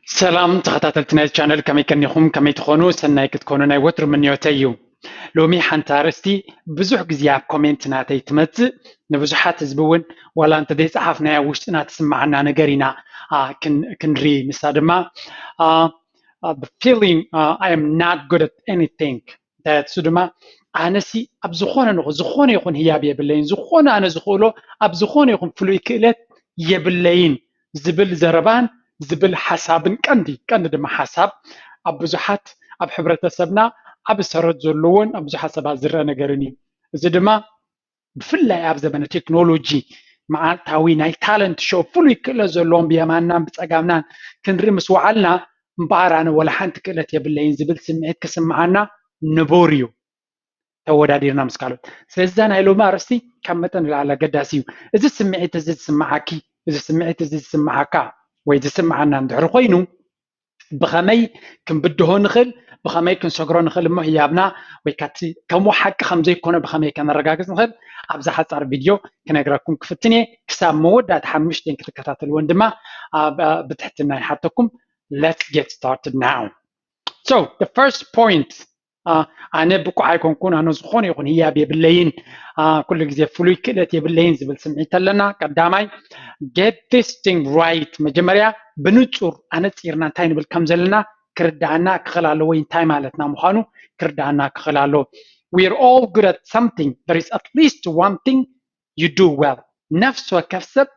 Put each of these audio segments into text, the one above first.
ሰላም ተኸታተልቲ ናይ ቻነል፣ ከመይ ቀኒኹም? ከመይ ትኾኑ? ሰናይ ክትኮኑ ናይ ወትሩ ምንዮተይ እዩ። ሎሚ ሓንቲ ኣርእስቲ ብዙሕ ግዜ ኣብ ኮሜንት ናተይ ትመጽእ፣ ንብዙሓት ህዝቢ እውን ዋላ እንተ ዘይጸሓፍናያ ኣብ ውሽጥና ትስምዓና ነገር ኢና፣ አ፣ ክን-፣ ክንርኢ። ንሳ ድማ፣ አ፣ አ፣ the feeling, አ፣ I am not good at anything። እንታይ እሱ ድማ ኣነሲ ኣብ ዝኾነ ንኹ-፣ ዝኾነ ይኹን ህያብ የብለይን፣ ዝኾነ ኣነ ዝኽእሎ ኣብ ዝኾነ ይኹን ፍሉይ ክእለት የብለይን ዝብል ዘረባን ዝብል ሓሳብን ቀንዲ፣ ቀንዲ ድማ ሓሳብ ኣብ ብዙሓት ኣብ ሕብረተሰብና ዓቢ ሰረት ዘለዎን ኣብ ብዙሓት ሰባት ዝረአ ነገርን እዩ። እዚ ድማ ብፍላይ ኣብ ዘመነ ቴክኖሎጂ መዓልታዊ ናይ ታለንት ሾው ፍሉይ ክእለት ዘለዎም ብየማንናን ብጸጋምናን ክንርኢ ምስ ወዓልና፣ እምበኣር ኣነ ወላ ሓንቲ ክእለት የብለይን ዝብል ስምዒት ክስምዓና ንቡር እዩ፣ ተወዳዲርና ምስ ካልኦት። ስለዚ እዛ ናይ ሎሚ ኣርእስቲ ካብ መጠን ንላዕሊ ኣገዳሲ እዩ። እዚ ስምዒት እዚ ዝስምዓኪ፣ እዚ ስምዒት እዚ ዝስምዓካ ወይ ዝስምዓና እንድሕር ኮይኑ፣ ብኸመይ ክንብድሆ ንኽእል፣ ብኸመይ ክንሰግሮ ንኽእል እሞ ህያብና ወይ ካቲ ከምኡ ሓቂ ከም ዘይኮነ ብኸመይ ከነረጋግጽ ንኽእል፣ ኣብዛ ሓጻር ቪድዮ ክነግረኩም ክፍትን እየ። ክሳብ መወዳእታ ሓሙሽተን ክትከታተልዎን ድማ፣ አ፣ ብ-፣ ብትሕትና ይሓተኩም። Let's get started now. So, the first point, አ፣ ኣነ ብቁዕ ኣይኮንኩን፣ ኣነ ዝኾነ ይኹን ህያብ የብለይን፣ አ፣ ኩሉ ግዜ ፍሉይ ክእለት የብለይን ዝብል ስምዒት ኣለና። ቀዳማይ፣ get this thing right። መጀመርያ ብንጹር ኣነጺርና እንታይ ንብል ከም ዘለና ክርዳኣና ክኽእል ኣለዎ፣ ወይ እንታይ ማለትና ምዃኑ ክርዳኣና ክኽእል ኣለዎ። We are all good at something. There is at least one thing you do well. ነፍሲ ወከፍ ሰብ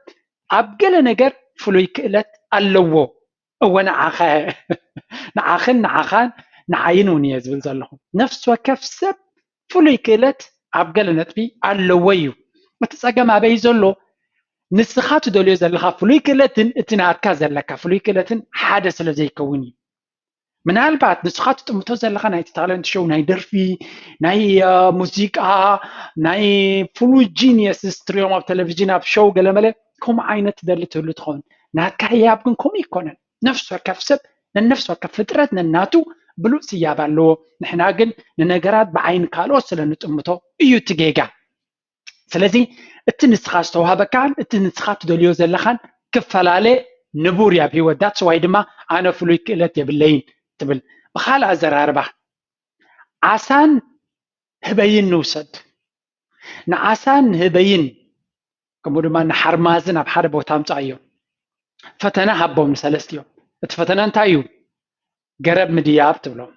ኣብ ገለ ነገር ፍሉይ ክእለት ኣለዎ። እወ፣ ንዓኸ፣ ንዓኽን ንዓኻን ንዓይን እውን እየ ዝብል ዘለኹ። ነፍሲ ወከፍ ሰብ ፍሉይ ክእለት ኣብ ገለ ነጥቢ ኣለዎ እዩ። እቲ ጸገም ኣበይ ዘሎ? ንስኻ ትደልዮ ዘለኻ ፍሉይ ክእለትን እቲ ናትካ ዘለካ ፍሉይ ክእለትን ሓደ ስለ ዘይከውን እዩ። ምናልባት ንስኻ ትጥምቶ ዘለኻ ናይ ታለንት ሾው፣ ናይ ደርፊ፣ ናይ፣ አ፣ ሙዚቃ፣ ናይ ፍሉይ ጂኒየስ ስትሪኦም ኣብ ቴሌቪዥን ኣብ ሾው ገለመለ ከምኡ ዓይነት ትደሊ ትህሉ ትኸውን። ናትካ ህያብ ግን ከምኡ ይኮነን። ነፍሲ ወከፍ ሰብ፣ ነነፍሲ ወከፍ ፍጥረት ነናቱ ብሉጽ ህያብ ኣለዎ። ንሕና ግን ንነገራት ብዓይኒ ካልኦት ስለ ንጥምቶ እዩ እቲ ጌጋ። ስለዚ እቲ ንስኻ ዝተዋህበካን እቲ ንስኻ ትደልዮ ዘለኻን ክፈላለ ንቡር እዩ ኣብ ህይወት። That's why ድማ ኣነ ፍሉይ ክእለት የብለይን ትብል። ብኻልእ ኣዘራርባ፣ ዓሳን ህበይን ንውሰድ። ንዓሳን ንህበይን ከምኡ ድማ ንሓርማዝን ኣብ ሓደ ቦታ ኣምጻእዮም። ፈተና ሃቦም ንሰለስቲኦም። እቲ ፈተና እንታይ እዩ? ገረብ ምድያብ ትብሎም።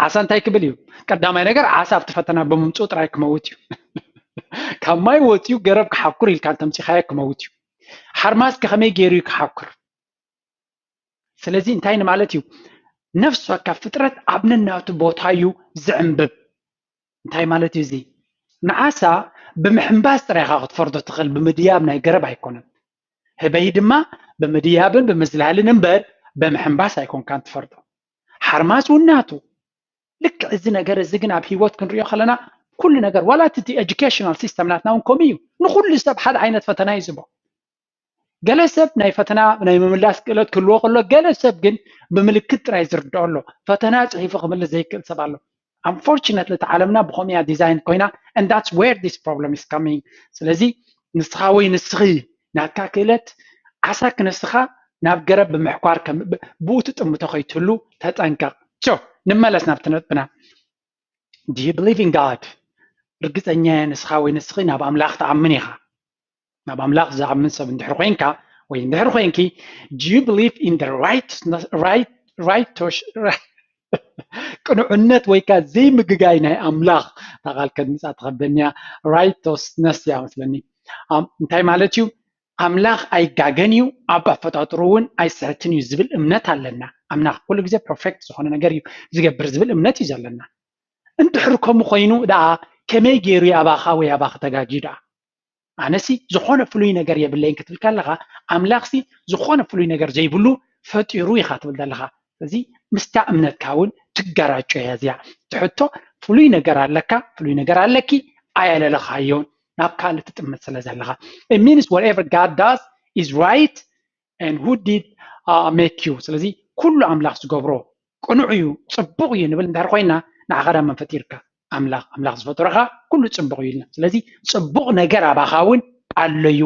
ዓሳ እንታይ ክብል እዩ? ቀዳማይ ነገር፣ ዓሳ ኣብቲ ፈተና ብምምጽኡ ጥራይ ክመውት እዩ። ካብ ማይ ወጺኡ ገረብ ክሓኩር ኢልካ እንተምጺኻዮ ክመውት እዩ። ሓርማዝ ከ ከመይ ገይሩ እዩ ክሓኩር? ስለዚ እንታይ ንማለት እዩ? ነፍሲ ወከፍ ፍጥረት ኣብ ነናቱ ቦታ እዩ ዝዕምብብ። እንታይ ማለት እዩ እዚ? ንዓሳ ብምሕምባስ ጥራይ ኢኻ ክትፈርዶ ትኽእል፣ ብምድያብ ናይ ገረብ ኣይኮነን። ህበይ ድማ ብምድያብን ብምዝላልን እምበር ብምሕምባስ ኣይኮንካን ትፈርዶ። ሓርማዝ እውን ናቱ። ልክዕ እዚ ነገር እዚ ግን ኣብ ህይወት ክንሪኦ ከለና ኩሉ ነገር፣ ዋላ እቲ ኤጁኬሽናል ሲስተም ናትና እውን ከምኡ እዩ። ንኹሉ ሰብ ሓደ ዓይነት ፈተና እዩ ዝቦ። ገለ ሰብ ናይ ፈተና ናይ ምምላስ ክእለት ክህልዎ ከሎ፣ ገለ ሰብ ግን ብምልክት ጥራይ ዝርድኦ ኣሎ። ፈተና ጽሒፉ ክምልስ ዘይክእል ሰብ ኣሎ። Unfortunately፣ እቲ ዓለምና ብኸምኡ እያ ዲዛይን ኮይና፣ and that's where this problem is coming። ስለዚ ንስኻ ወይ ንስኺ ናትካ ክእለት ዓሳ ክነስኻ ናብ ገረብ ብምሕኳር ከም ብ-፣ ብኡ ትጥምቶ ከይትህሉ ተጠንቀቕ። So፣ ንመለስ ናብቲ ነጥብና። Do you believe in God? ርግጸኛ እየ ንስኻ ወይ ንስኺ ናብ ኣምላኽ ትኣምን ኢኻ። ናብ ኣምላኽ ዝኣምን ሰብ እንድሕር ኮይንካ ወይ እንድሕር ኮይንኪ፣ do you believe in the righteousness, right, righteous-, ቅኑዕነት ወይ ከኣ ዘይምግጋይ ናይ ኣምላኽ? እታ ቃል ከድምጻ ትኸብደኒ እያ። ራይቶስነስ እያ መስለኒ። ኣም፣ እንታይ ማለት እዩ? ኣምላኽ ኣይጋገን እዩ፣ ኣብ ኣፈጣጥሩ እውን ኣይስሕትን እዩ ዝብል እምነት ኣለና። ኣምላኽ ኩሉ ግዜ ፐርፌክት ዝኾነ ነገር እዩ ዝገብር ዝብል እምነት እዩ ዘለና። እንድሕር ከምኡ ኮይኑ ደኣ ከመይ ገይሩ እዩ ኣባኻ ወይ ኣባኺ ተጋግዩ ደኣ? ኣነሲ ዝኾነ ፍሉይ ነገር የብለይን ክትብል ከለኻ፣ ኣምላኽሲ ዝኾነ ፍሉይ ነገር ዘይብሉ ፈጢሩ ኢኻ ትብል ዘለኻ። ስለዚ ምስታ እምነትካ እውን ትጋራጮ እያ እዚኣ። እቲ ሕቶ ፍሉይ ነገር ኣለካ፣ ፍሉይ ነገር ኣለኪ፣ ኣየለለኻዮን፣ ናብ ካልእ ትጥምት ስለ ዘለኻ። It means whatever God does is right and who did, uh, make you። ስለዚ ኩሉ ኣምላኽ ዝገብሮ ቅኑዕ እዩ፣ ጽቡቕ እዩ ንብል እንድሕር ኮይና፣ ንዓኻ ደኣ መን ፈጢርካ? ኣምላኽ። ኣምላኽ ዝፈጠሮኻ ኩሉ ጽቡቕ እዩ ኢልና። ስለዚ ጽቡቕ ነገር ኣባኻ እውን ኣሎ እዩ።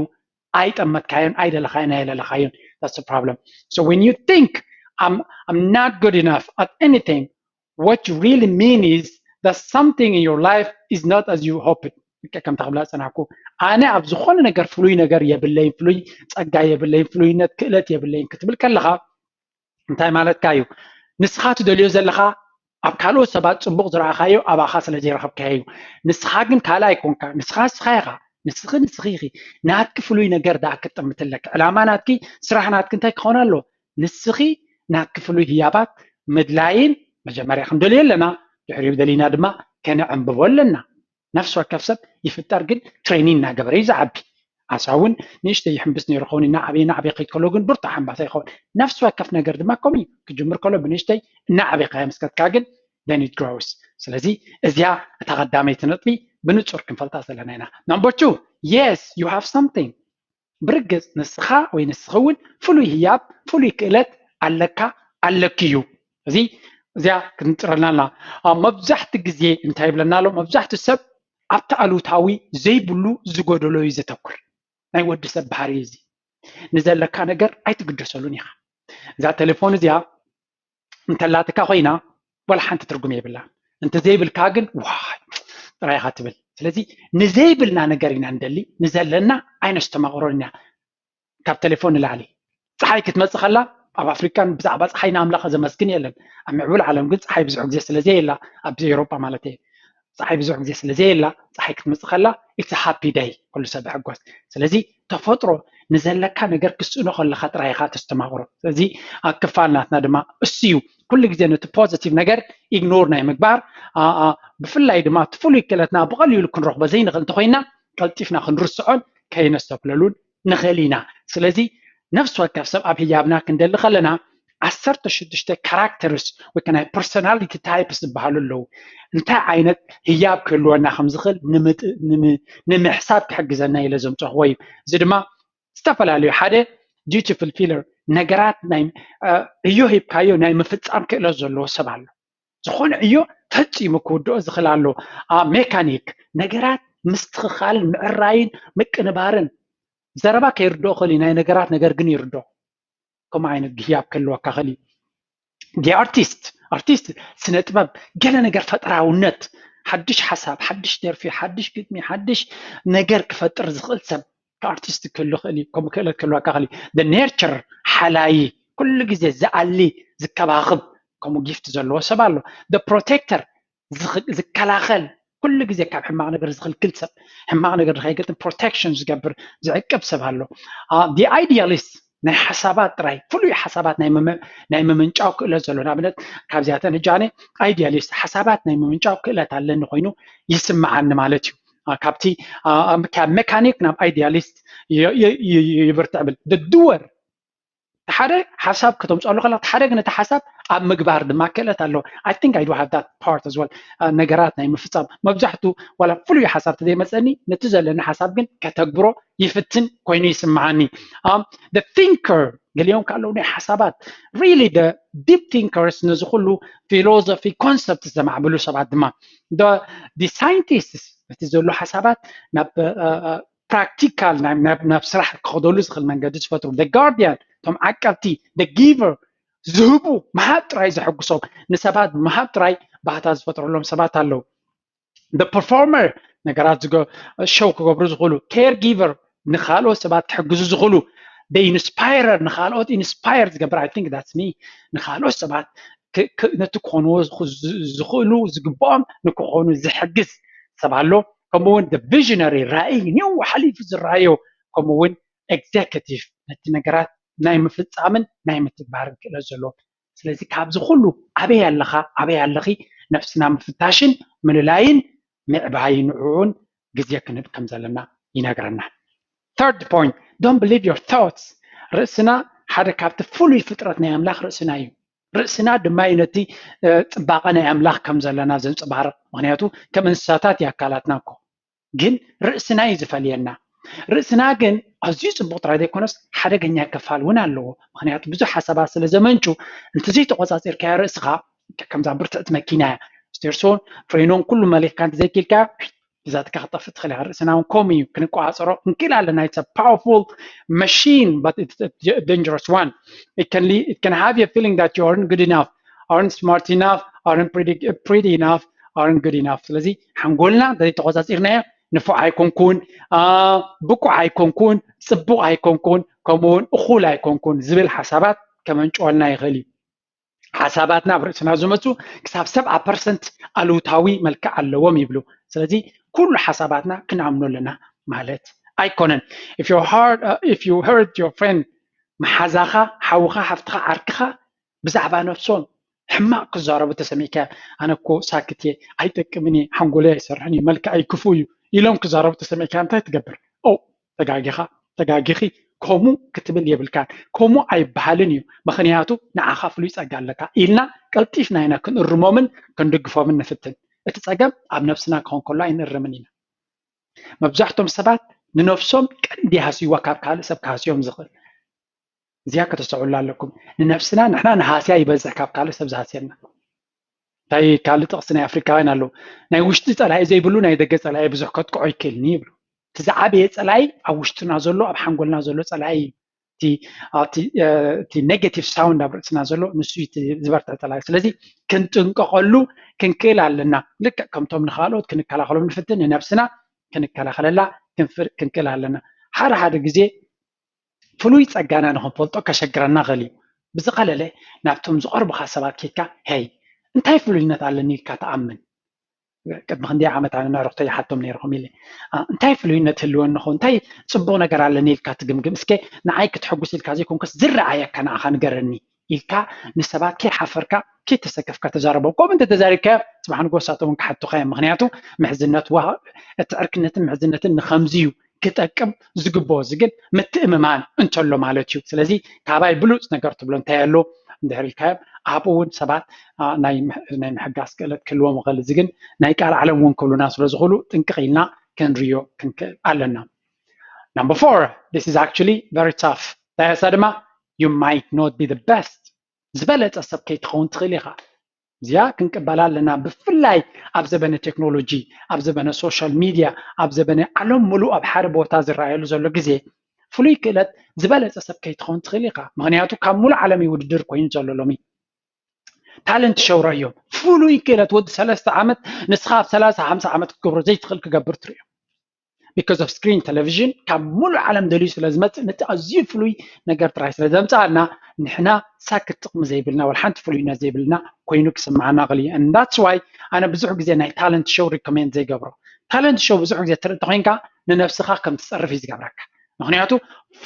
ኣይጠመትካዮን፣ ኣይደለኻዮን፣ ኣየለለኻዮን። That's the problem. So when you think, I'm, I'm not good enough at anything, what you really mean is that something in your life is not as you hope it. ከምታ ክብላ ጸናሕኩ፣ ኣነ ኣብ ዝኾነ ነገር ፍሉይ ነገር የብለይን፣ ፍሉይ ጸጋ የብለይን፣ ፍሉይነት ክእለት የብለይን ክትብል ከለኻ እንታይ ማለትካ እዩ? ንስኻ ትደልዮ ዘለኻ ኣብ ካልኦት ሰባት ጽቡቕ ዝረኣኻዮ ኣባኻ ስለ ዘይረኸብካዮ እዩ። ንስኻ ግን ካልእ ኣይኮንካ። ንስኻ ንስኻ ኢኻ። ንስኺ ንስኺ ኢኺ። ናትኪ ፍሉይ ነገር ደኣ ክትጥምቲ ኣለኪ። ዕላማ ናትኪ፣ ስራሕ ናትኪ እንታይ ክኸውን ኣለዎ? ንስኺ ናትኪ ፍሉይ ህያባት ምድላይን መጀመርያ ክንደልዮ ኣለና፣ ድሕሪኡ ደሊና ድማ ከነዕንብቦ ኣለና። ነፍሲ ወከፍ ሰብ ይፍጠር ግን ትሬኒንግ እናገበረ እዩ ዝዓቢ። ኣሳ እውን ንእሽተይ ይሕምብስ ነይሩ ኸውን፣ እናዓበየ እናዓበየ ከይድ ከሎ ግን ብርቱዕ ሓምባሳ ይኸውን። ነፍሲ ወከፍ ነገር ድማ ከምኡ እዩ። ክጅምር ከሎ ብንእሽተይ እናዓበየ ከየምስከትካ ግን then it grows። ስለዚ እዚኣ እታ ቀዳመይቲ ነጥቢ ብንጹር ክንፈልጣ ዘለና ኢና። Number two, yes, you have something። ብርግጽ ንስኻ ወይ ንስኺ እውን ፍሉይ ህያብ፣ ፍሉይ ክእለት ኣለካ፣ ኣለኪ እዩ። እዚ እዚኣ ክትንጽረልና ኣለና። ኣብ መብዛሕቲ ግዜ እንታይ ይብለና ኣሎ? መብዛሕቲ ሰብ ኣብቲ ኣሉታዊ ዘይብሉ ዝጎደሎ እዩ ዘተኩር። ናይ ወዲ ሰብ ባህሪ እዩ እዚ። ንዘለካ ነገር ኣይትግደሰሉን ኢኻ። እዛ ቴሌፎን እዚኣ እንተላትካ ኮይና ዋላ ሓንቲ ትርጉም የብላ። እንተ ዘይብልካ ግን ዋይ ጥራይ ኢኻ ትብል። ስለዚ ንዘይብልና ነገር ኢና ንደሊ፣ ንዘለና ኣይነስተማቕሮን ኢና። ካብ ቴሌፎን ንላዕሊ ፀሓይ ክትመፅእ ከላ ኣብ ኣፍሪካን ብዛዕባ ፀሓይ ንኣምላኽ ዘመስግን የለን። ኣብ ምዕቡል ዓለም ግን ፀሓይ ብዙሕ ግዜ ስለ ዘየላ፣ ኣብዚ ኤውሮጳ ማለት እየ፣ ፀሓይ ብዙሕ ግዜ ስለ ዘየላ ፀሓይ ክትመፅእ ከላ it's a happy day፣ ኩሉ ሰብ ይሕጎስ። ስለዚ ተፈጥሮ ንዘለካ ነገር ክስእኖ ከለካ ጥራይ ኢኻ ተስተማቕሮ። ስለዚ ኣብ ክፋል ናትና ድማ እሱ እዩ ኩሉ ግዜ ነቲ ፖዚቲቭ ነገር ኢግኖር ናይ ምግባር፣ ኣ፣ ኣ፣ ብፍላይ ድማ እቲ ፍሉይ ክእለትና ብቐሊሉ ክንረኽቦ ዘይንኽእል እንተኮይና ቀልጢፍና ክንርስዖን ከይነስተብለሉን ንኽእል ኢና። ስለዚ ነፍሲ ወከፍ ሰብ ኣብ ህያብና ክንደሊ ከለና ዓሰርተ ሽዱሽተ ካራክተርስ ወይ ከ ናይ ፐርሶናሊቲ ታይፕስ ዝበሃሉ ኣለዉ። እንታይ ዓይነት ህያብ ክህልወና ከም ዝኽእል ንምጥ-፣ ንሚ-፣ ንምሕሳብ ክሕግዘና ኢለ ዘምፀኽዎ እዩ። እዚ ድማ ዝተፈላለዩ ሓደ ዲዩቲ ፉልፊለር ነገራት ናይ፣ እ፣ ዕዮ ሂብካዮ ናይ ምፍፃም ክእለት ዘለዎ ሰብ ኣሎ። ዝኾነ ዕዮ ፈፂሙ ክውድኦ ዝኽእል ኣሎ። ኣ፣ ሜካኒክ ነገራት ምስትኽኻልን ምዕራይን ምቅንባርን። ዘረባ ከይርድኦ ክእል እዩ፣ ናይ ነገራት ነገር ግን ይርድኦ። ከምኡ ዓይነት ህያብ ክህልወካ ክእል እዩ። ዲ ኣርቲስት፣ ኣርቲስት ስነ ጥበብ፣ ገለ ነገር ፈጠራውነት፣ ሓድሽ ሓሳብ፣ ሓድሽ ደርፊ፣ ሓድሽ ግጥሚ፣ ሓድሽ ነገር ክፈጥር ዝኽእል ሰብ ኣርቲስት ክህሉ ክእል እዩ። ከምኡ ክእለት ክህልወካ ክእል እዩ። ደ ኔርቸር፣ ሓላይ፣ ኩሉ ግዜ ዝኣሊ ዝከባኽብ ከምኡ ጊፍት ዘለዎ ሰብ ኣሎ። ደ ፕሮቴክተር፣ ዝኽ-፣ ዝከላኸል፣ ኩሉ ግዜ ካብ ሕማቕ ነገር ዝኽልክል ሰብ፣ ሕማቕ ነገር ንኸይገጥም ፕሮቴክሽን ዝገብር ዝዕቅብ ሰብ ኣሎ። ዲ ኣይዲያሊስት፣ ናይ ሓሳባት ጥራይ ፍሉይ ሓሳባት ናይ ምም-፣ ናይ ምምንጫው ክእለት ዘሎ። ንኣብነት ካብዚኣተን እጃነ ኣይዲያሊስት ሓሳባት ናይ ምምንጫው ክእለት ኣለኒ ኮይኑ ይስምዓኒ ማለት እዩ። ኣ፣ ካብቲ፣ ኣ፣ ካብ ሜካኒክ ናብ ኣይዲያሊስት ይ-፣ ይ-፣ ይ-፣ ይብርትዕ ብል። ደ ዱወር፣ ሓደ ሓሳብ ከተምፅኣሉ ከላ ሓደ ግን እቲ ሓሳብ ኣብ ምግባር ድማ ክእለት ኣለዎ። I think I do have that part as well። ኣ፣ ነገራት ናይ ምፍፃም መብዛሕቱ ዋላ ፍሉይ ሓሳብ ተዘይመፀኒ ነቲ ዘለኒ ሓሳብ ግን ከተግብሮ ይፍትን ኮይኑ ይስምዓኒ። ም፣ the thinker፣ ገሊኦም ከ ኣለዉ ናይ ሓሳባት really the deep thinkers፣ ነዚ ኩሉ ፊሎዞፊ ኮንሰፕት ዘማዕብሉ ሰባት ድማ the scientists፣ እቲ ዘሎ ሓሳባት ናብ፣ እ፣ እ፣ ፕራክቲካል ናይ፣ ናብ፣ ናብ ስራሕ ክኸደሉ ዝኽእል መንገዲ ዝፈጥሩ። The guardian፣ እቶም ዓቀብቲ። The giver፣ ዝህቡ፣ ምሃብ ጥራይ ዘሐጉሶም፣ ንሰባት ምሃብ ጥራይ ባህታ ዝፈጥረሎም ሰባት ኣለዉ። The performer፣ ነገራት ዝገ-፣ ሸው ክገብሩ ዝኽእሉ። Caregiver፣ ንኻልኦት ሰባት ክሕግዙ ዝኽእሉ። The inspirer፣ ንኻልኦት ኢንስፓየር ዝገብር። I think that's me። ንኻልኦት ሰባት ክ-፣ ክ-፣ ነቲ ክኾንዎ ዝኽ-፣ ዝ-፣ ዝኽእሉ ዝግብኦም ንክኾኑ ዝሕግዝ ሰብ ኣሎ። ከምኡ እውን the visionary፣ ራእይ ኒው ሓሊፉ ዝረኣዮ። ከምኡ እውን ኤግዜኪቲቭ፣ ነቲ ነገራት ናይ ምፍጻምን ናይ ምትግባርን ክእለት ዘለዎ። ስለዚ ካብዚ ኩሉ ኣበይ ኣለኻ፣ ኣበይ ኣለኺ፣ ነፍስና ምፍታሽን ምልላይን ምዕባይን ንዕኡን ግዜ ክንህብ ከም ዘለና ይነግረና። Third point, don't believe your thoughts። ርእስና ሓደ ካብቲ ፍሉይ ፍጥረት ናይ ኣምላኽ ርእስና እዩ። ርእስና ድማ እዩ ነቲ፣ እ፣ ጽባቐ ናይ ኣምላኽ ከም ዘለና ዘንጸባርቕ። ምኽንያቱ ከም እንስሳታት እዩ ኣካላትና እኮ። ግን ርእስና እዩ ዝፈልየና። ርእስና ግን ኣዝዩ ጽቡቕ ጥራይ ዘይኮነስ ሓደገኛ ክፋል እውን ኣለዎ። ምኽንያቱ ብዙሕ ሓሳባት ስለ ዘመንጩ እንተዘይተቖጻጺርካዮ ርእስኻ ከምዛ ብርትዕቲ መኪና እያ። ስቴርሶን ፍሬኖን ኩሉ መሊኽካ እንተዘይኪልካ ብዛትካ ክጠፍእ ትኽእል ኢኻ። ርእስና እውን ከምኡ እዩ፣ ክንቆፃፀሮ ክንክእል ኣለና። It's a powerful machine, but it's a dangerous one. It can, lead, it can have you feeling that you aren't good enough, aren't smart enough, aren't pretty, pretty enough, aren't good enough. ስለዚ ሓንጎልና እንተዘይተቆፃፂርናዮ ንፉዕ ኣይኮንኩን፣ ብቁዕ ኣይኮንኩን፣ ፅቡቕ ኣይኮንኩን፣ ከምኡ እውን እኹል ኣይኮንኩን ዝብል ሓሳባት ከመንጭወልና ይኽእል እዩ። ሓሳባትና ኣብ ርእስና ዝመፁ ክሳብ ሰብዓ ፐርሰንት ኣሉታዊ መልክዕ ኣለዎም ይብሉ። ስለዚ ኩሉ ሓሳባትና ክንኣምኖ ኣለና ማለት ኣይኮነን። If you heard, uh, if you heard your friend፣ መሓዛኻ፣ ሓውኻ፣ ሓፍትኻ፣ ዓርክኻ ብዛዕባ ነብሶም ሕማቕ ክዛረቡ ተሰሚዕካ፣ ኣነ እኮ ሳክት እየ፣ ኣይጠቅምን እየ፣ ሓንጎለይ ኣይሰርሕን እዩ፣ መልክዐይ ክፉእ እዩ ኢሎም ክዛረቡ ተሰሚዕካ እንታይ ትገብር? ኦ ተጋጊኻ፣ ተጋጊኺ፣ ከምኡ ክትብል የብልካን። ከምኡ ኣይበሃልን እዩ፣ ምኽንያቱ ንዓኻ ፍሉይ ጸጋ ኣለካ ኢልና ቀልጢፍና ኢና ክንእርሞምን ክንድግፎምን ንፍትን። እቲ ጸገም ኣብ ነብስና ክኾን ከሎ ኣይንእርምን ኢና። መብዛሕቶም ሰባት ንነብሶም ቀንዲ ሃስይዋ ካብ ካልእ ሰብ ክሃስዮም ዝኽእል። እዚኣ ከተስተውዕሉላ ኣለኩም። ንነብስና ንሕና ንሃስያ ይበዝሕ ካብ ካልእ ሰብ ዝሃስየና። እንታይ ካልእ ጥቕሲ ናይ ኣፍሪካውያን ኣለዉ፣ ናይ ውሽጢ ጸላኢ ዘይብሉ ናይ ደገ ጸላኢ ብዙሕ ከጥቅዖ ይክእልኒ ይብሉ። እቲ ዝዓበየ ጸላኢ ኣብ ውሽጥና ዘሎ፣ ኣብ ሓንጎልና ዘሎ ጸላኢ እዩ። እቲ negative sound ኣብ ርእስና ዘሎ ንሱ ዝበርትዕ ጸላኢ። ስለዚ ክንጥንቀቐሉ ክንክእል ኣለና። ልክዕ ከምቶም ንኻልኦት ክንከላኸሎም ንፍትን፣ ንነብስና ክንከላኸለላ ክንክእል ኣለና። ሓደ ሓደ ግዜ ፍሉይ ጸጋና ንኽንፈልጦ ከሸግረና ኽእል እዩ። ብዝቐለለ ናብቶም ዝቐርቡኻ ሰባት ኬድካ፣ ሄይ እንታይ ፍሉይነት ኣለኒ ኢልካ ትኣምን? ቅድሚ ክንደይ ዓመት ኣነ ንዕሩኽተይ ይሓቶም ነይርኹም ኢለ፣ እንታይ ፍሉይነት ህልወኒ ኸውን? እንታይ ጽቡቕ ነገር ኣለኒ ኢልካ ትግምግም? እስከ ንዓይ ክትሕጉስ ኢልካ ዘይኮንከስ ዝረኣየካ ንዓኻ ንገረኒ ኢልካ ንሰባት ከይሓፈርካ ከይተሰከፍካ ተዛረቦም። ከምኡ እንተተዛሪብካዮ ጽባሕ ንግሆ ንሳቶም እውን ክሓቱኻ እዮም። ምኽንያቱ ምሕዝነት እቲ ዕርክነትን ምሕዝነትን ንኸምዚ እዩ ክጠቅም ዝግብኦ፣ እዚ ግን ምትእምማን እንተሎ ማለት እዩ። ስለዚ ካባይ ብሉፅ ነገር ትብሎ እንታይ ኣሎ እንድሕር ኢልካዮም፣ ኣብኡ እውን ሰባት ናይ ምሕጋዝ ክእለት ክህልዎም ይኽእል። እዚ ግን ናይ ቃል ዓለም እውን ክብሉና ስለ ዝኽእሉ ጥንቅቕ ኢልና ክንርዮ ክንክእል ኣለና። Number four, this is actually very tough. እንታይ እያ ድማ፣ you might not be the best፣ ዝበለፀ ሰብ ከይትኸውን ትኽእል ኢኻ። እዚኣ ክንቅበላ ኣለና። ብፍላይ ኣብ ዘበነ ቴክኖሎጂ፣ ኣብ ዘበነ ሶሻል ሚድያ፣ ኣብ ዘበነ ዓለም ሙሉእ ኣብ ሓደ ቦታ ዝረኣየሉ ዘሎ ግዜ፣ ፍሉይ ክእለት ዝበለፀ ሰብ ከይትኸውን ትኽእል ኢኻ። ምኽንያቱ ካብ ሙሉእ ዓለም እዩ ውድድር ኮይኑ ዘሎ ሎሚ። ታለንት ሸው ረእዮም። ፍሉይ ክእለት ወዲ ሰለስተ ዓመት ንስኻ ኣብ ሰላሳ ሓምሳ ዓመት ክትገብሮ ዘይትኽእል ክገብር ትርእዮ። Because of screen፣ ቴሌቪዥን ካብ ሙሉእ ዓለም ደልዩ ስለ ዝመፅእ፣ ነቲ ኣዝዩ ፍሉይ ነገር ጥራይ ስለ ዘምፅኣልና፣ ንሕና ሳክት ጥቕሚ ዘይብልና፣ ወላ ሓንቲ ፍሉይነት ዘይብልና ኮይኑ ክስምዓና ኽእል እዩ። And that's why ኣነ ብዙሕ ግዜ ናይ ታለንት ሸው ሪኮሜንድ ዘይገብሮ። ታለንት ሸው ብዙሕ ግዜ ትርኢ እንተኾይንካ፣ ንነብስኻ ከም ትፀርፍ እዩ ዝገብረካ። ምኽንያቱ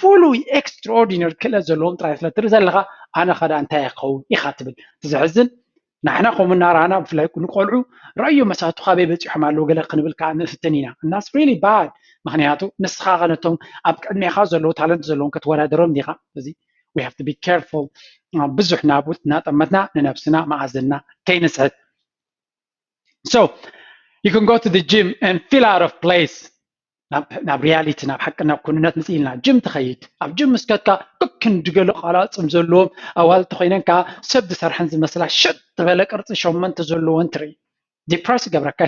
ፍሉይ ኤክስትራኦርዲነሪ ክእለት ዘለዎም ጥራይ ስለ ትርኢ ዘለኻ፣ ኣነ ኸዳ እንታይ እየ ክኸውን ኢኻ ትብል። እቲ ዘሕዝን፣ ንሕና ከምኡ እናረኣና፣ ብፍላይ ንቆልዑ ረእዮ መሳቱ ካበይ በፂሖም ኣለዉ ገለ ክንብል ከዓ ንፍትን ኢና። And that's really bad። ምኽንያቱ ንስኻ ኸ ነቶም ኣብ ቅድሜኻ ዘለዉ ታለንት ዘለዎም ከተወዳደሮም ዲኻ? እዚ we have to be careful። ብዙሕ ናብኡ እናጠመትና ንነብስና መኣዝንና ከይንስሕት። So you can go to the gym and feel out of place. ናብ ሪያሊቲ፣ ናብ ሓቂ፣ ናብ ኩንነት ምፅእ ኢልና ጅም ትኸይድ። ኣብ ጅም ምስ ከድካ፣ ከክንዲ ገለ ቃላፅም ዘለዎም ኣዋልድ ተኾይነን ከዓ ሰብ ዝሰርሐን ዝመስላ ሸጥ ዝበለ ቅርፂ ሸመንተ ዘለዎን ትርኢ። ዲፕረስ ይገብረካ።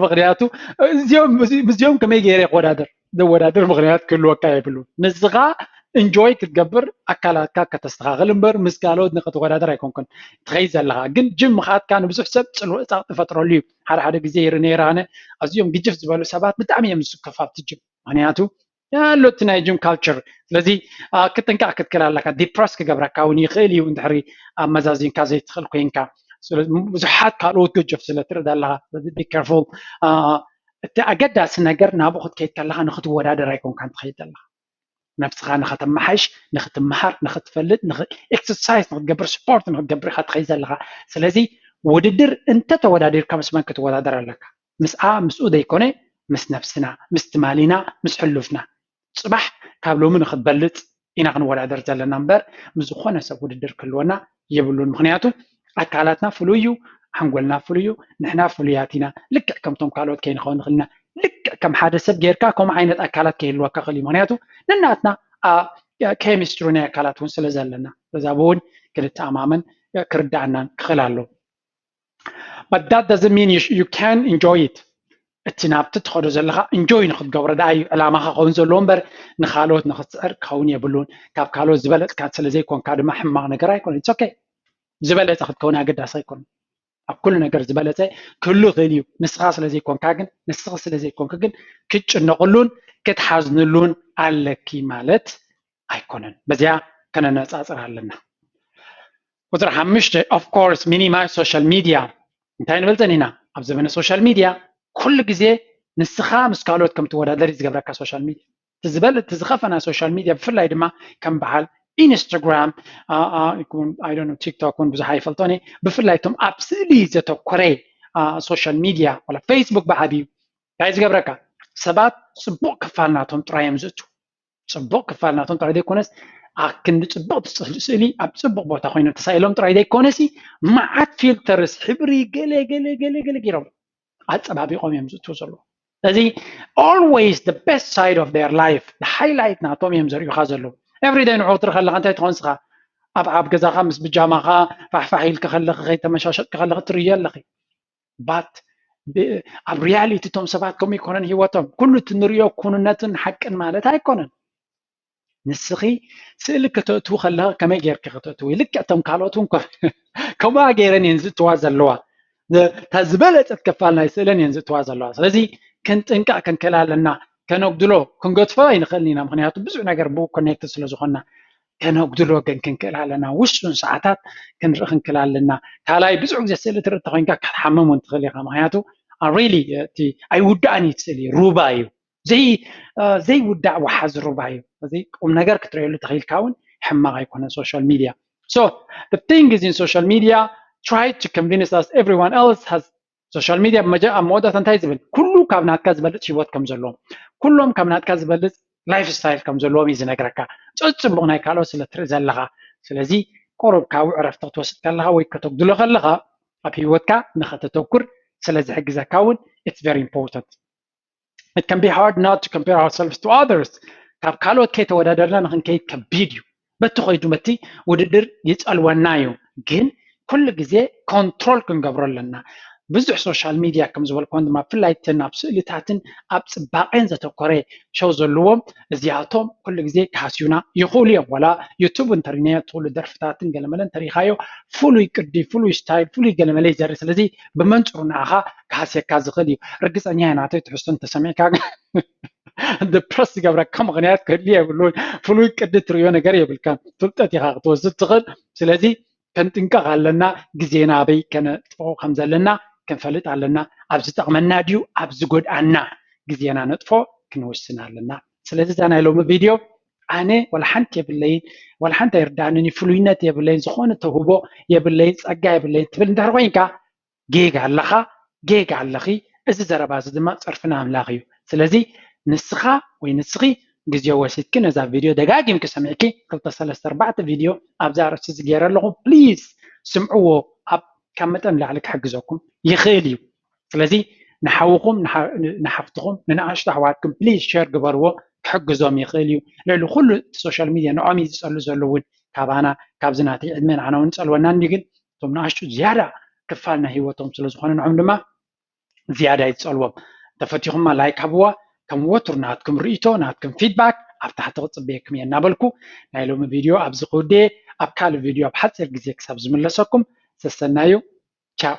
ምኽንያቱ እዚኦም ምስዚኦም ከመይ ገይረ ክወዳደር? ዘወዳድር ምኽንያት ክህልወካ የብሉን። ንስኻ እንጆይ ክትገብር፣ ኣካላትካ ከተስተኻኽል እምበር ምስ ካልኦት ንክትወዳደር ኣይኮንኩን ትኸይድ ዘለኻ። ግን ጅም ምኻድካ ንብዙሕ ሰብ ፅልውእ ፃቕ ትፈጥረሉ እዩ። ሓደ ሓደ ግዜ ይርኢ ነይረ ኣነ፣ ኣዝዮም ግጅፍ ዝበሉ ሰባት ብጣዕሚ እዮም ዝስከፉ ኣብቲ ጅም። ምኽንያቱ ኣሎ እቲ ናይ ጅም ካልቸር። ስለዚ ክትጥንቀቕ ክትክእል ኣለካ። ዲፕረስ ክገብረካ እውን ይኽእል እዩ እንድሕሪ ኣመዛዚንካ ዘይትኽእል ኮይንካ። ብዙሓት ካልኦት ገጀፍ ስለ ትርኢ ዘለኻ። ስለዚ ቢ ኬርፉል። እቲ ኣገዳሲ ነገር ናብኡ ክትከይድ ከለኻ ንክትወዳደር ኣይኮንካን ትኸይድ ዘለኻ። ነብስኻ ንኸተመሓይሽ፣ ንኽትመሃር፣ ንኽትፈልጥ፣ ኤክሰርሳይዝ ንኽትገብር፣ ስፖርት ንኽትገብር ኢኻ ትኸይድ ዘለኻ። ስለዚ ውድድር እንተተወዳዲርካ ምስ መን ክትወዳደር ኣለካ? ምስኣ ምስኡ ዘይኮነ ምስ ነብስና፣ ምስ ትማሊና፣ ምስ ሕሉፍና። ፅባሕ ካብ ሎሚ ንኽትበልፅ ኢና ክንወዳደር ዘለና እምበር ምስ ዝኾነ ሰብ ውድድር ክህልወና የብሉን። ምኽንያቱ ኣካላትና ፍሉይ እዩ፣ ሓንጎልና ፍሉይ እዩ፣ ንሕና ፍሉያት ኢና። ልክዕ ከምቶም ካልኦት ከይንኸውን ንኽእል ኢና። ልክዕ ከም ሓደ ሰብ ጌርካ ከምኡ ዓይነት ኣካላት ከይህልወካ ክእል እዩ። ምኽንያቱ ነናትና ኬሚስትሪ ናይ ኣካላት እውን ስለ ዘለና፣ በዛ እውን ክንተኣማመን ክርዳእናን ክኽእል ኣለዎ። But that doesn't mean you, you can enjoy it. እቲ ናብቲ ትኸዶ ዘለኻ እንጆይ ንክትገብሮ ደኣ እዩ ዕላማኻ ክኸውን ዘለዎ እምበር ንካልኦት ንክትስዕር ክኸውን የብሉን። ካብ ካልኦት ዝበለፅካ ስለዘይኮንካ ድማ ሕማቕ ነገር ኣይኮነ። ኦኬ፣ ዝበለፀ ክትከውን ኣገዳሲ ኣይኮነ። ኣብ ኩሉ ነገር ዝበለፀ ክህሉ ይኽእል እዩ። ንስኻ ስለዘይኮንካ ግን ንስኻ ስለዘይኮንክ ግን ክትጭነቕሉን ክትሓዝንሉን ኣለኪ ማለት ኣይኮነን። በዚኣ ከነነፃፅር ኣለና። ቁፅሪ ሓሙሽተ of course minimize social media። እንታይ ንብል ፀኒና? ኣብ ዘመነ social media ኩሉ ግዜ ንስኻ ምስ ካልኦት ከም ትወዳደር እዩ ዝገብረካ social media። ዝበል እቲ ዝኸፈና social media ብፍላይ ድማ ከም በዓል ኢንስታግራም ቲክቶክ እውን ብዙሕ ኣይፈልጦን። ብፍላይ እቶም ኣብ ስእሊ ዘተኮረ social media ወላ ፌስቡክ ብዓብዩ እንታይ ዝገብረካ? ሰባት ፅቡቕ ክፋል ናቶም ጥራይ እዮም ዝእቱ። ፅቡቕ ክፋል ናቶም ጥራይ ዘይኮነስ ኣክንዲ ፅቡቕ ስእሊ ኣብ ፅቡቕ ቦታ ኮይኖም ተሳኢሎም ጥራይ ዘይኮነሲ መዓት ፊልተርስ ሕብሪ ገለ ገለ ገለ ገለ ገይሮም ኣፀባቢቖም እዮም ዝእትዉ ዘለዉ። ስለዚ always the best side of their life highlight ናቶም እዮም ዘርእዩኻ ዘለዉ። Everyday ንዑ ክትርኢ ከለኻ እንታይ ትኾን ስኻ ኣብ ኣብ ገዛኻ ምስ ብጃማኻ ፋሕፋሕ ኢልካ ከለኺ ከይተመሻሸጥካ ከለኺ ትርእዮ ኣለኺ። But ኣብ reality እቶም ሰባት ከምኡ ኣይኮነን ህይወቶም። ኩሉ እቲ ንሪኦ ኩንነትን ሓቅን ማለት ኣይኮነን። ንስኺ ስእሊ ከተእትዉ ከለኺ ከመይ ጌርኪ ከተእትዊ? ልክዕ እቶም ካልኦት እውን ከምኣ ገይረን እየን ዝእትዋ ዘለዋ። እታ ዝበለፀት ክፋል ናይ ስእለን እየን ዝእትዋ ዘለዋ። ስለዚ ክንጥንቀቕ ክንክእል ኣለና። ከነጉድሎ ክንገድፎ ኣይንኽእልን ኢና፣ ምክንያቱ ብዙሕ ነገር ብኡ ኮኔክትድ ስለ ዝኾንና። ከነጉድሎ ግን ክንክእል ኣለና። ውሱን ሰዓታት ክንርኢ ክንክእል ኣለና። ካልኣይ ብዙሕ ግዜ ስእሊ ትርኢ እንተኮይንካ ክትሓምም እውን ትኽእል ኢኻ፣ ምክንያቱ really እቲ ኣይውዳእን እዩ ስእሊ፣ ሩባ እዩ። ዘይ ዘይውዳእ ወሓዚ ሩባ እዩ። እዚ ቁም ነገር ክትርእየሉ ተኽኢልካ እውን ሕማቕ ኣይኮነን social media። So the thing is in social media try to convince us everyone else has social media። ኣብ መወዳእታ እንታይ ዝብል? ኩሉ ካብ ናትካ ዝበልፅ ህይወት ከም ዘለዎም፣ ኩሎም ካብ ናትካ ዝበልፅ ላይፍ ስታይል ከም ዘለዎም እዩ ዝነግረካ። ፅቡቕ ናይ ካልኦት ስለ ትርኢ ዘለኻ። ስለዚ ቁሩብ ካብ ዕረፍቲ ክትወስድ ከለኻ ወይ ከተጉድሎ ከለኻ ኣብ ህይወትካ ንኸተተኩር ስለ ዝሕግዘካ እውን it's very important። It can be hard not to compare ourselves to others። ካብ ካልኦት ከይተወዳደርና ንክንከይድ ከቢድ እዩ። በቲ ኮይዱ በቲ ውድድር ይፀልወና እዩ። ግን ኩሉ ግዜ ኮንትሮል ክንገብሮ ኣለና። ብዙሕ social media ከም ዝበልኩን ድማ ብፍላይ እቲ ናብ ስእልታትን ኣብ ፅባቄን ዘተኮረ ሸው ዘለዎም እዚኣቶም ኩሉ ግዜ ክሃስዩና ይኽእሉ እዮም። ዋላ ዩቱብ እንተሪናዮ እቲ ኩሉ ደርፍታትን ገለመለ እንተሪኢኻዮ ፍሉይ ቅዲ፣ ፍሉይ ስታይል፣ ፍሉይ ገለመለ ይዘርእ። ስለዚ ብመንፅሩ ንዓኻ ክሃስየካ ዝኽእል እዩ። ርግፀኛ እየ ናተይ ትሕዝቶ እንተሰሚዕካ ዲፕረስ ዝገብረካ ምኽንያት ክህሉ የብሉን። ፍሉይ ቅዲ ትርእዮ ነገር የብልካን። ፍልጠት ኢኻ ክትወስድ ትኽእል። ስለዚ ክንጥንቀቕ ኣለና። ግዜና ኣበይ ከነጥፍኦ ከም ዘለና ክንፈልጥ ኣለና። ኣብ ዝጠቕመና ድዩ ኣብ ዝጎድኣና ግዜና ነጥፎ ክንውስን ኣለና። ስለዚ እዛ ናይ ሎሚ ቪድዮ ኣነ ዋላ ሓንቲ የብለይን፣ ዋላ ሓንቲ ኣይርዳእንን እዩ፣ ፍሉይነት የብለይን፣ ዝኾነ ተውህቦ የብለይን፣ ጸጋ የብለይን ትብል እንድሕር ኮይንካ ጌጋ ኣለኻ፣ ጌጋ ኣለኺ። እዚ ዘረባ እዚ ድማ ጸርፍና ኣምላኽ እዩ። ስለዚ ንስኻ ወይ ንስኺ ግዜ ወሲድኪ ነዛ ቪድዮ ደጋጊምኪ ሰሚዕኪ ክልተ ሰለስተ ኣርባዕተ ቪድዮ ኣብዚ ኣርእስቲ እዚ ገይረ ኣለኹ። ፕሊዝ ስምዕዎ፣ ኣብ ካብ መጠን ንላዕሊ ክሕግዘኩም ይኽእል እዩ። ስለዚ ንሓውኹም ንሓፍትኹም ንንኣሽቱ ኣሕዋትኩም ፕሊዝ ሸር ግበርዎ፣ ክሕግዞም ይኽእል እዩ። ልዕሊ ኩሉ እቲ ሶሻል ሚድያ ንዖም እዩ ዝፀሉ ዘሎ እውን ካባና ካብዚ ናተይ ዕድመ ንዓና እውን ይፀልወና እንዲ ግን እቶም ንኣሽቱ ዝያዳ ክፋል ናይ ህይወቶም ስለ ዝኾነ ንዖም ድማ ዝያዳ ይፀልዎም። ተፈቲኹማ ላይክ ሃብዋ። ከም ወትሩ ናትኩም ርእይቶ ናትኩም ፊድባክ ኣብ ታሕቲ ክፅበየኩም እየ እናበልኩ ናይ ሎሚ ቪድዮ ኣብዚ ክውድየ ኣብ ካልእ ቪድዮ ኣብ ሓፂር ግዜ ክሳብ ዝምለሰኩም ሰሰናዩ ቻው።